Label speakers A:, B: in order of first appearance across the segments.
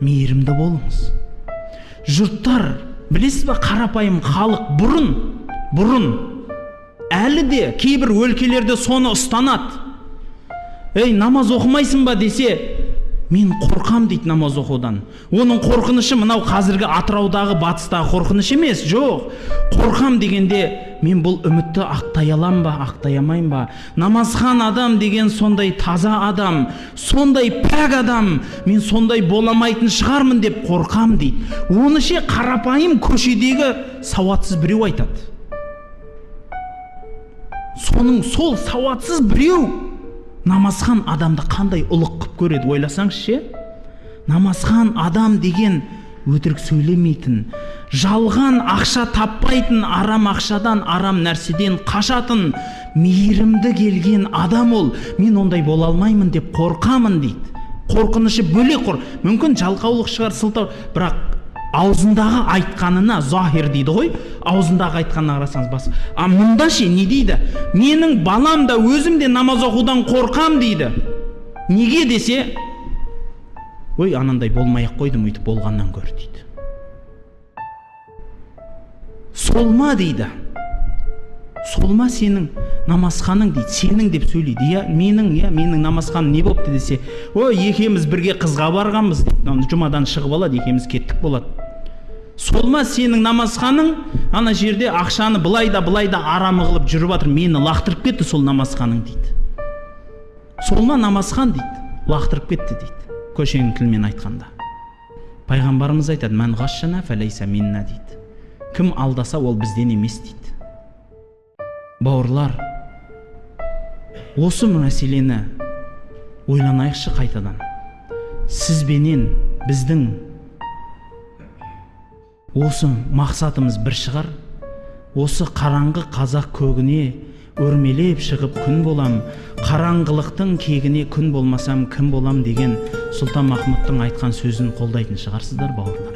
A: Мейірімді болыңыз. Жұрттар, білесіз ба, қарапайым халық бұрын әлі де кейбір өлкелерде соны ұстанады. Ей, намаз оқымайсың ба десе, мен қорқам дейді намаз оқудан. Оның қорқынышы мынау қазіргі Атыраудағы, батыстағы қорқыныш емес, жоқ. Қорқам дегенде, мен бұл үмітті ақтай алам ба, ақтай алмайм ба? Намазхан адам деген сондай таза адам, сондай пәк адам, мен сондай боламайтын шығармын деп қорқам дейді. Оны ше қарапайым көшедегі сауатсыз біреу айтады. Соның сол сауатсыз біреу намазхан адамды қандай ұлық қып көреді, ойласаңшы ше? Намазхан адам деген өтірік сөйлемейтін, жалған ақша таппайтын, арам ақшадан, арам нәрседен қашатын, мейірімді келген адам ол. Мен ондай бола алмаймын деп қорқамын дейді. Қорқынышы бөлек қор. Мүмкін жалқаулық шығар, сылтау, бірақ аузындағы айтқанына захир дейді ғой, аузындағы айтқанына қарасаңыз бас. А мұнда ше не дейді? Менің балам да өзім де намаз оқудан қорқам дейді. Неге десе, ой, анандай болмай ақ қойдым, өйтіп болғаннан гөрі дейді. Сол ма дейді? Сол ма сенің намазханың дейді, сенің деп сөйлейді. Иә, менің, иә, менің намазханым не болыпты десе, ой, екеуміз бірге қызға барғанбыз дейді. Жұмадан шығып алады, екеуміз кеттік болады. Сол ма сенің намазханың, ана жерде ақшаны былай да былай да арам қылып жүріп жатыр, мені лақтырып кетті сол намазханың дейді. Сол ма намазхан дейді, лақтырып кетті дейді. Көшенің тілімен айтқанда. Пайғамбарымыз айтады, мән ғашшана фәләйсә минна дейді. Кім алдаса, ол бізден емес дейді. Бауырлар, осы мәселені ойланайықшы қайтадан. Сізбенен біздің осы мақсатымыз бір шығар. Осы қараңғы қазақ көгіне өрмелеп шығып күн болам, қараңғылықтың кегіне күн болмасам кім болам деген Сұлтан Махмұттың айтқан сөзін қолдайтын шығарсыздар, бауырлар.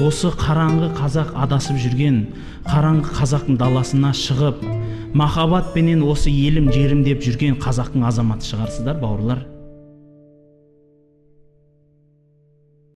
A: Осы қараңғы қазақ адасып жүрген, қараңғы қазақтың даласына шығып, махаббатпенен осы елім жерім деп жүрген қазақтың азаматы шығарсыздар, бауырлар.